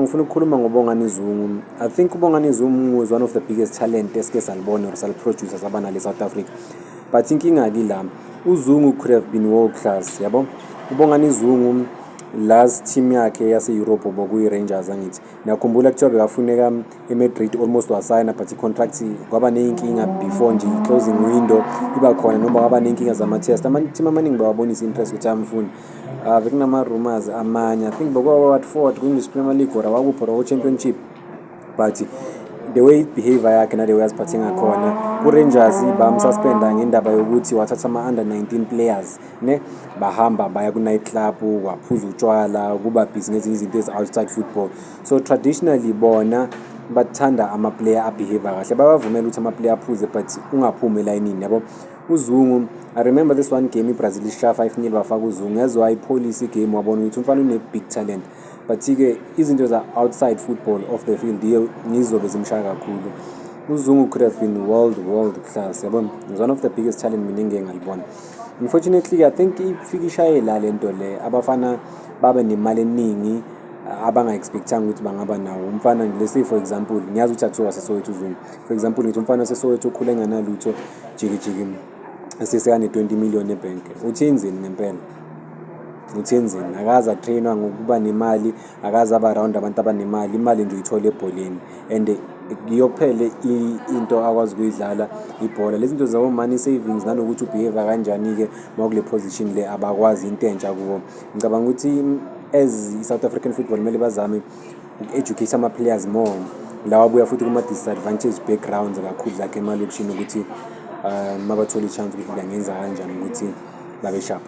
Ngifuna ukukhuluma ngoBongani Zungu. I think uBongani Zungu is one of the biggest talent esike salibona or saliproduce saba nale South Africa, but inkinga-ke la, uZungu could have been world class, yabo. UBongani Zungu, last team yakhe yase-Europe bokuyi-Rangers, angithi niyakhumbula kuthiwa bekafuneka e-Madrid, almost wasayina, but i-contract kwaba ney'nkinga before nje i-closing window iba khona, noma kwaba ney'nkinga zama-test. Ama-team amaningi bawabonisa interest ukuthi amfuna. Bekunama-rumors amanye, I think bekwa-Watford ku-English Premier League or awakuphi or championship, but the way behavior yakhe nale way aziphathe ngakhona ku-Rangers, bamsuspenda ngendaba yokuthi wathatha ama-under 19 players ne bahamba baya ku-night club, waphuza utshwala, kuba busy ngezinye izinto ezi-outside football. So traditionally bona bathanda ama-player abehave kahle, bayawavumela ukuthi ama-player aphuze, but ungaphumi elayinini, yabo. UZungu, I remember this one game, iBrazil ishaya 5-0, bafaka uZungu, yazwa ipholisa igame, wabona ukuthi umfana une-big talent, but-ke izinto za-outside football, off the field, iyo ngizobe zimshaya kakhulu. UZungu could have been world class, yabo. Is one of the biggest talent mina engike ngalibona. Unfortunately, I think ifike ishaye la le nto le, abafana babe nemali eningi abanga-expect-anga ukuthi bangaba nawo. Umfana, let's say for example, ngiyazi ukuthi akusiwo waseSoweto uZungu, for example ngithi umfana waseSoweto okhule enganalutho, jiki jiki esesekane-20 million ebhenki, uthi yenzeni ngempela? Uthi yenzeni? Akaze atrainwa ngokuba nemali, akaze aba around abantu abanemali. Imali nje uyithola ebholeni, and iyo kuphela into akwazi ukuyidlala, ibhola. Lezi zinto zabo-money savings nanokuthi ubehave kanjani-ke uma kule position le, abakwazi, into entsha kubo. Ngicabanga ukuthi as i-South African football kumele bazame uku-educate ama-players more lawa abuya futhi kuma-disadvantage backgrounds kakhulu, like emalokishini, ukuthi uma bathola i-chance ukuthi bangenza kanjani ukuthi babe sharp.